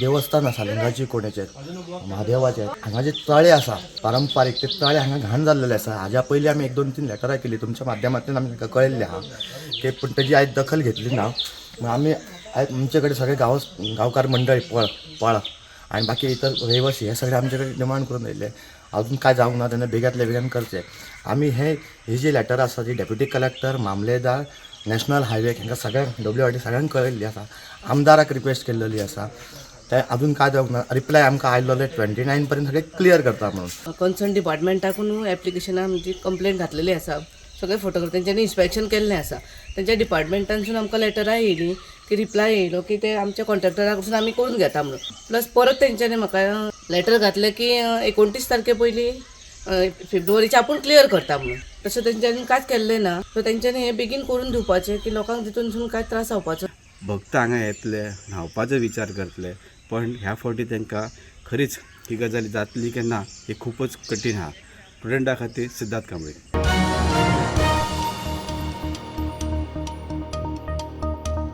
देवस्थान आसा लिंगाची कोणेचें म्हादेवाचें, हांगा जे तळे आसा पारंपारीक ते तळे हांगा घाण जाल्लेले आसा. हाज्या पयलीं आमी एक दोन तीन लेटरां केली तुमच्या माध्यमांतल्यान, आमी तांकां कळयल्लें आहा की, पूण तेजी आयज दखल घेतली ना. मग आमी आयज आमचे कडेन सगळे गांवकार मंडळी पळ पळा आनी बाकी इतर रहिवासी हे सगळे आमचे कडेन डिमांड करून येयल्ले. अजून काय जावंक ना तेन्ना बेग्यांतल्या बेगीन करचें. आमी हे ही जी लेटर आसा ती डेप्युटी कलेक्टर, मामलेदार, नॅशनल हायवे हांकां सगळ्यांक, डब्ल्यू आर डी सगळ्यांक कळयल्ली आसा. आमदाराक रिक्वेस्ट केल्लेली आसा. ते अजून काय जावंक ना. रिप्लाय आमकां आयलेले 29 पर्यंत सगळें क्लियर करता म्हणून. कन्सर्न डिपार्टमेंटाकून एप्लिकेशनां म्हणजे कंप्लेन घातलेली आसा. सगळे फोटोग्राफ तेंच्यांनी इन्स्पेक्शन केल्लें आसा. तेंच्या डिपार्टमेंटानसून आमकां लेटरां येयलीं की रिप्लाय येयलो की ते आमच्या कॉन्ट्रॅक्टरा कडसून आमी करून घेता म्हणून. प्लस परत तेंच्यांनी म्हाका लेटर घातलें की 29 तारखे पयलीं फेब्रुवारीचे आपूण क्लियर करता म्हणून. तशें तेंच्यांनी कांयच केल्लें ना. सो तेंच्यांनी हें बेगीन करून दिवपाचें की लोकांक तितूनसून कांय त्रास जावपाचो भक्त हांगा येतले, न्हांवपाचो विचार करतले, पण ह्या फावटी तांकां खरीच ही गजाल जातली की ना हे खूपच कठीण आहा. प्रुडंटा खातीर सिद्धार्थ कांबळे.